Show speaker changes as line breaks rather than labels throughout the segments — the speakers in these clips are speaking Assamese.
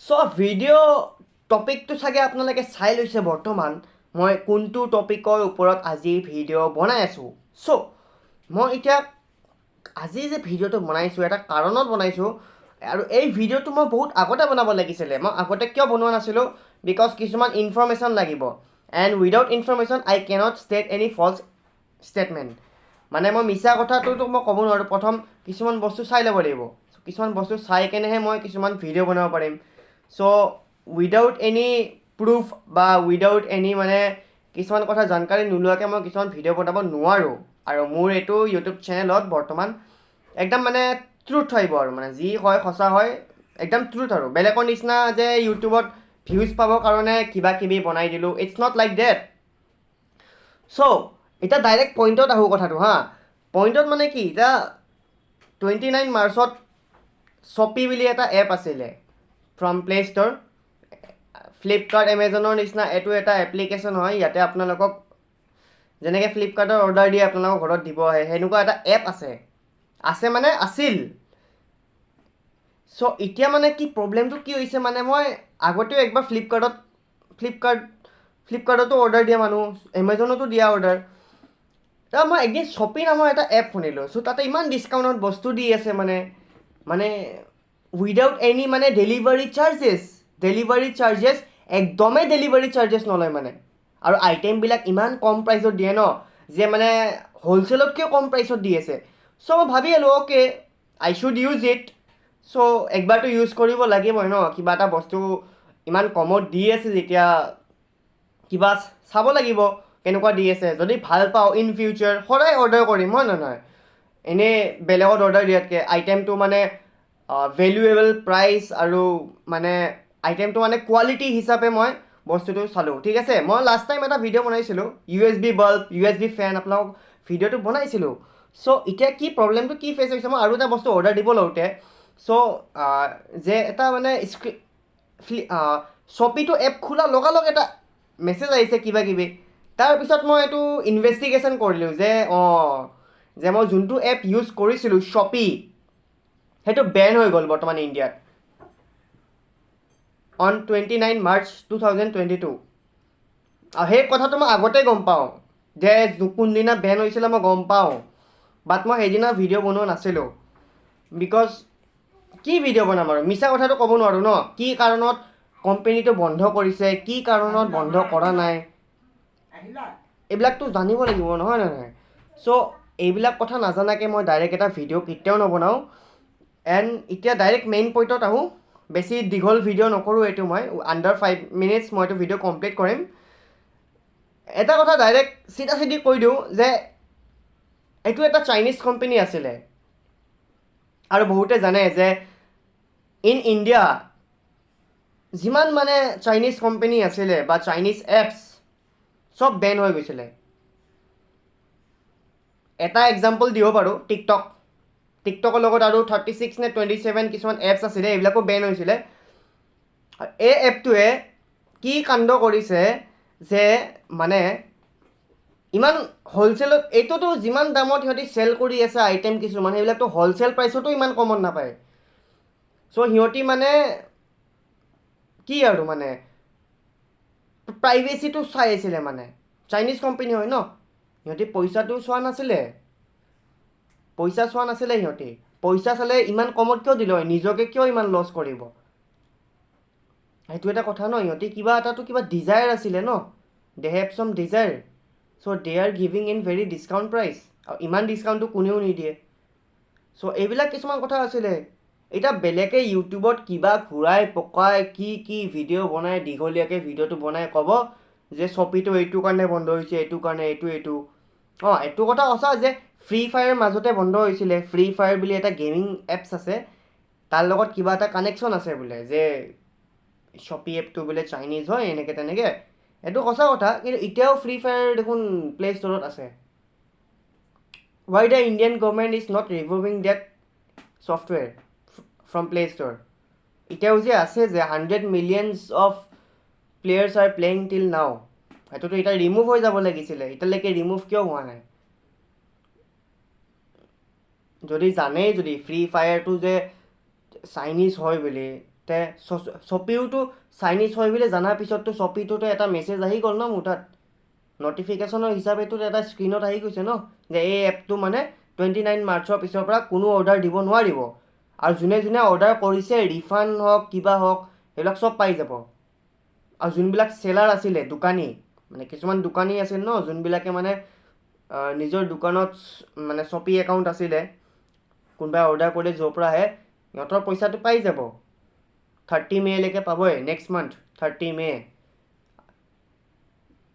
চ' ভিডিঅ' টপিকটো চাগে আপোনালোকে চাই লৈছে। বৰ্তমান মই কোনটো টপিকৰ ওপৰত আজি ভিডিঅ' বনাই আছোঁ। চ' মই এতিয়া আজি যে ভিডিঅ'টো বনাইছোঁ, এটা কাৰণত বনাইছোঁ। আৰু এই ভিডিঅ'টো মই বহুত আগতে বনাব লাগিছিলে। মই আগতে কিয় বনোৱা নাছিলোঁ? Because কিছুমান ইনফৰ্মেশ্যন লাগিব, and without information I cannot state any false statement. মানে মই মিছা কথাটোতো মই ক'ব নোৱাৰোঁ। প্ৰথম কিছুমান বস্তু চাই ল'ব লাগিব, কিছুমান বস্তু চাই কেনেহে মই কিছুমান ভিডিঅ' বনাব পাৰিম। চ' উইদাউট এনি প্ৰুফ বা উইদাউট এনি মানে কিছুমান কথা জানকাৰী নোলোৱাকৈ মই কিছুমান ভিডিঅ' বনাব নোৱাৰোঁ। আৰু মোৰ এইটো ইউটিউব চেনেলত বৰ্তমান একদম মানে ট্ৰুথ আহিব, আৰু মানে যি হয় সঁচা হয়, একদম ট্ৰুথ। আৰু বেলেগৰ নিচিনা যে ইউটিউবত ভিউজ পাবৰ কাৰণে কিবা কিবি বনাই দিলোঁ, it's not like that. So এতিয়া ডাইৰেক্ট পইণ্টত আহোঁ কথাটো। হা, পইণ্টত মানে কি, এতিয়া 29 মাৰ্চত শ্বপি বুলি এটা এপ আছিলে ফ্ৰম প্লে' ষ্ট'ৰ। ফ্লিপকাৰ্ট, এমেজনৰ নিচিনা এইটো এটা এপ্লিকেশ্যন হয়। ইয়াতে আপোনালোকক যেনেকৈ ফ্লিপকাৰ্টৰ অৰ্ডাৰ দিয়ে আপোনালোকৰ ঘৰত দিব আহে, সেনেকুৱা এটা এপ আছে, আছে মানে আছিল। চ' এতিয়া মানে কি প্ৰব্লেমটো কি হৈছে, মানে মই আগতেও একবাৰ ফ্লিপকাৰ্টতো অৰ্ডাৰ দিয়া মানুহ, এমেজনতো দিয়া অৰ্ডাৰ। তাৰ মই একদিন শ্বপি নামৰ এটা এপ শুনিলোঁ। চ' তাতে ইমান ডিছকাউণ্টত বস্তু দি আছে, মানে মানে উইদাউট এনি মানে ডেলিভাৰী চাৰ্জেছ, ডেলিভাৰী চাৰ্জেছ একদমেই ডেলিভাৰী চাৰ্জেছ নলয় মানে। আৰু আইটেমবিলাক ইমান কম প্ৰাইচত দিয়ে ন, যে মানে হ'লচেলতকৈও কম প্ৰাইচত দি আছে। চ' মই ভাবি আহিলোঁ, okay, I should use it. So একবাৰতো ইউজ কৰিব লাগিবই ন, কিবা এটা বস্তু ইমান কমত দি আছে যেতিয়া কিবা চাব লাগিব কেনেকুৱা দি আছে। যদি ভাল পাওঁ ইন ফিউচাৰ সদায় অৰ্ডাৰ কৰিম, হয় নহয়? নহয়, এনেই বেলেগত অৰ্ডাৰ দিয়াতকৈ আইটেমটো মানে ভেলুৱেবল প্ৰাইচ আৰু মানে আইটেমটো মানে কোৱালিটি হিচাপে মই বস্তুটো চালোঁ। ঠিক আছে, মই লাষ্ট টাইম এটা ভিডিঅ' বনাইছিলোঁ, USB bulb, USB fan, আপোনালোকক ভিডিঅ'টো বনাইছিলোঁ। চ' এতিয়া কি প্ৰব্লেমটো কি ফেচ হৈছে, মই আৰু এটা বস্তু অৰ্ডাৰ দিব লওঁতে চ' যে এটা মানে শ্বপিটো এপ খোলা লগালগ এটা মেছেজ আহিছে কিবা কিবি। তাৰপিছত মই এইটো ইনভেষ্টিগেশ্যন কৰিলোঁ যে অঁ, যে মই যোনটো এপ ইউজ কৰিছিলোঁ শ্বপি, সেইটো বেন হৈ গ'ল বৰ্তমান ইণ্ডিয়াত অন 29 মাৰ্চ 2022। আৰু সেই কথাটো মই আগতে গম পাওঁ যে কোনদিনা বেন হৈছিলে মই গম পাওঁ, বাট মই সেইদিনা ভিডিঅ' বনোৱা নাছিলোঁ। Because কি ভিডিঅ' বনাম আৰু, মিছা কথাটো ক'ব নোৱাৰোঁ ন, কি কাৰণত কোম্পেনীটো বন্ধ কৰিছে, কি কাৰণত বন্ধ কৰা নাই, এইবিলাকতো জানিব লাগিব নহয় নহয়। চ' এইবিলাক কথা নাজানাকৈ মই ডাইৰেক্ট এটা ভিডিঅ' কেতিয়াও নবনাওঁ। এণ্ড এতিয়া ডাইৰেক্ট মেইন পইণ্টত আহোঁ, বেছি দীঘল ভিডিঅ' নকৰোঁ এইটো, মই আণ্ডাৰ 5 মিনিটছ মই এইটো ভিডিঅ' কমপ্লিট কৰিম। এটা কথা ডাইৰেক্ট চিধা চিধি কৈ দিওঁ যে এইটো এটা চাইনিজ কোম্পেনী আছিলে, আৰু বহুতে জানে যে ইন ইণ্ডিয়া যিমান মানে চাইনিজ কোম্পেনী আছিলে বা চাইনিজ এপছ চব বেন হৈ গৈছিলে। এটা এক্সাম্পল দিব পাৰোঁ, টিকটক। টিকটকৰ লগত আৰু 36 নে 27 কিছুমান এপছ আছিলে, এইবিলাকো বেন হৈছিলে। এই এপটোৱে কি কাণ্ড কৰিছে যে মানে ইমান হ'লচেলত, এইটোতো যিমান দামত সিহঁতি চেল কৰি আছে আইটেম কিছুমান, সেইবিলাকতো হ'লচেল প্ৰাইচতো ইমান কমত নাপায়। চ' সিহঁতি মানে কি আৰু মানে প্ৰাইভেচিটো চাই আছিলে, মানে চাইনিজ কোম্পেনী হয় ন, সিহঁতি পইচাটো চোৱা নাছিলে, পইচা চোৱা নাছিলে সিহঁতি। পইচা চালে ইমান কমত কিয় দিলে হয়, নিজকে কিয় ইমান লছ কৰিব, সেইটো এটা কথা ন। সিহঁতি কিবা এটাতো কিবা ডিজায়াৰ আছিলে ন, they have some desire, so they are giving in very discount price. আৰু ইমান ডিছকাউণ্টটো কোনেও নিদিয়ে। চ' এইবিলাক কিছুমান কথা আছিলে। এতিয়া বেলেগে ইউটিউবত কিবা ঘূৰাই পকাই কি কি ভিডিঅ' বনাই, দীঘলীয়াকৈ ভিডিঅ'টো বনাই ক'ব যে শ্বপিটো এইটো কাৰণে বন্ধ হৈছে, এইটো কাৰণে এইটো এইটো। অঁ, এইটো কথা সঁচা যে ফ্ৰী ফায়াৰ মাজতে বন্ধ হৈছিলে। ফ্ৰী ফায়াৰ বুলি এটা গেমিং এপছ আছে, তাৰ লগত কিবা এটা কানেকশ্যন আছে বোলে, যে শ্বপি এপটো বোলে চাইনিজ হয় এনেকৈ তেনেকৈ, এইটো সঁচা কথা। কিন্তু এতিয়াও ফ্ৰী ফায়াৰ দেখোন প্লে' ষ্ট'ৰত আছে। Why the Indian government is not removing that software from Play Store? এতিয়াও যে আছে যে 100 millions of players are playing till now, সেইটোতো এতিয়া ৰিমুভ হৈ যাব লাগিছিলে, এতিয়ালৈকে ৰিমুভ কিয় হোৱা নাই? যদি জানেই যদি ফ্ৰী ফায়াৰটো যে চাইনিজ হয় বুলি, তে শ্বপিওতো চাইনিজ হয় বুলি জনাৰ পিছততো শ্বপিটোতো এটা মেছেজ আহি গ'ল ন মোৰ তাত, নটিফিকেশ্যনৰ হিচাপেতো এটা স্ক্ৰীণত আহি গৈছে ন যে এই এপটো মানে 29 মাৰ্চৰ পিছৰ পৰা কোনো অৰ্ডাৰ দিব নোৱাৰিব। আৰু যোনে যোনে অৰ্ডাৰ কৰিছে ৰিফাণ্ড হওক কিবা হওক সেইবিলাক চব পাই যাব। আৰু যোনবিলাক চেলাৰ আছিলে দোকানী, মানে কিছুমান দোকানী আছিল ন যোনবিলাকে মানে নিজৰ দোকানত মানে শ্বপি একাউণ্ট আছিলে, কোনোবাই অৰ্ডাৰ কৰিলে য'ৰ পৰা আহে সিহঁতৰ পইচাটো পাই যাব। 30 মে'লৈকে পাবই, নেক্সট মান্থ 30 মে'।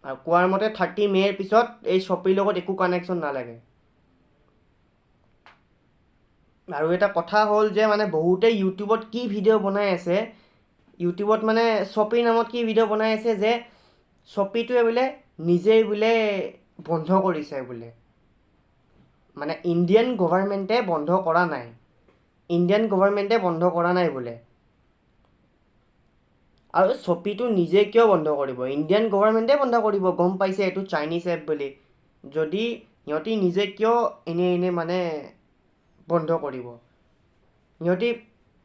আৰু কোৱাৰ মতে 30 মে'ৰ পিছত এই শ্বপিৰ লগত একো কানেকশ্যন নালাগে। আৰু এটা কথা হ'ল যে মানে বহুতে ইউটিউবত কি ভিডিঅ' বনাই আছে, ইউটিউবত মানে শ্বপিৰ নামত কি ভিডিঅ' বনাই আছে যে শ্বপিটোৱে বোলে নিজেই বোলে বন্ধ কৰিছে বোলে, মানে ইণ্ডিয়ান গভাৰ্মেণ্টে বন্ধ কৰা নাই, ইণ্ডিয়ান গভাৰ্মেণ্টে বন্ধ কৰা নাই বোলে। আৰু শ্বপিটো নিজে কিয় বন্ধ কৰিব, ইণ্ডিয়ান গভাৰ্মেণ্টে বন্ধ কৰিব, গম পাইছে এইটো চাইনিজ এপ বুলি। যদি সিহঁতি নিজে কিয় এনেই এনেই মানে বন্ধ কৰিব? সিহঁতি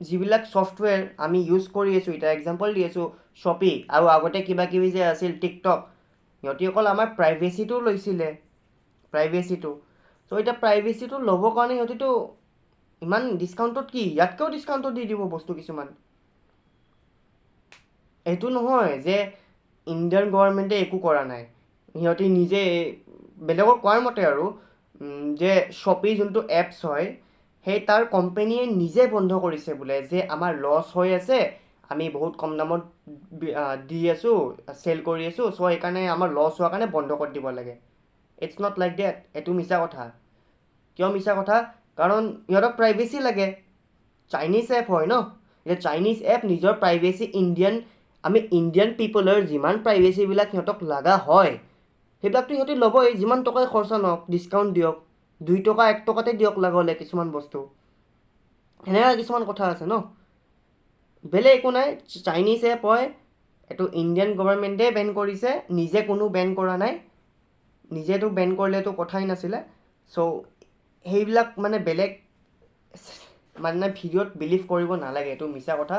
যিবিলাক ছফ্টৱেৰ আমি ইউজ কৰি আছোঁ, এতিয়া এক্সাম্পল দি আছোঁ শ্বপি, আৰু আগতে কিবা কিবি যে আছিল টিকটক, সিহঁতি অকল আমাৰ প্ৰাইভেচিটো লৈছিলে, প্ৰাইভেচিটো। চ' এতিয়া প্ৰাইভেচিটো ল'বৰ কাৰণে সিহঁতিতো ইমান ডিছকাউণ্টত কি ইয়াতকৈও ডিছকাউণ্টত দি দিব বস্তু কিছুমান। এইটো নহয় যে ইণ্ডিয়ান গভৰ্ণমেণ্টে একো কৰা নাই, সিহঁতি নিজে বেলেগৰ কোৱাৰ মতে আৰু যে শ্বপি যোনটো এপছ হয় সেই তাৰ কোম্পেনীয়ে নিজে বন্ধ কৰিছে বোলে, যে আমাৰ লছ হৈ আছে, আমি বহুত কম দামত দি আছোঁ, চেল কৰি আছোঁ, চ' সেইকাৰণে আমাৰ লছ হোৱাৰ কাৰণে বন্ধ কৰি দিব লাগে। It's not like that, এইটো মিছা কথা। কিয় মিছা কথা? কাৰণ সিহঁতক প্ৰাইভেচি লাগে, চাইনিজ এপ হয় ন, এতিয়া চাইনিজ এপ নিজৰ প্ৰাইভেচি ইণ্ডিয়ান, আমি ইণ্ডিয়ান পিপলৰ যিমান প্ৰাইভেচিবিলাক সিহঁতক লগা হয় সেইবিলাকতো সিহঁতি ল'বই, যিমান টকাই খৰচা নহওক, ডিছকাউণ্ট দিয়ক, 2 টকা 1 টকাতে দিয়ক লাগলে কিছুমান বস্তু, সেনেকুৱা কিছুমান কথা আছে ন। বেলেগ একো নাই, চাইনিজ এপ হয়, এইটো ইণ্ডিয়ান গভৰ্ণমেণ্টে বেন কৰিছে, নিজে কোনো বেন কৰা নাই, নিজেতো বেন কৰিলেতো কথাই নাছিলে। চ' সেইবিলাক মানে বেলেগ মানে ভিডিঅ'ত বিলিভ কৰিব নালাগে, এইটো মিছা কথা,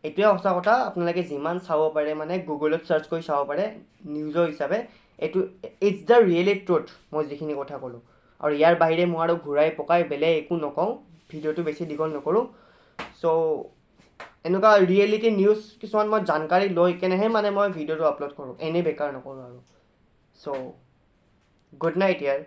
এইটোৱে সঁচা কথা। আপোনালোকে যিমান চাব পাৰে মানে গুগলত চাৰ্চ কৰি চাব পাৰে নিউজৰ হিচাপে, এইটো it's the really truth, মই যিখিনি কথা ক'লোঁ। আৰু ইয়াৰ বাহিৰে মই আৰু ঘূৰাই পকাই বেলেগ একো নকওঁ, ভিডিঅ'টো বেছি দীঘল নকৰোঁ। চ' এনেকুৱা ৰিয়েলিটি নিউজ কিছুমান মই জানকাৰী লৈ কেনেহে মানে মই ভিডিঅ'টো আপলোড কৰোঁ, এনেই বেকাৰ নকৰোঁ আৰু। চ' গুড নাইট ইয়াৰ।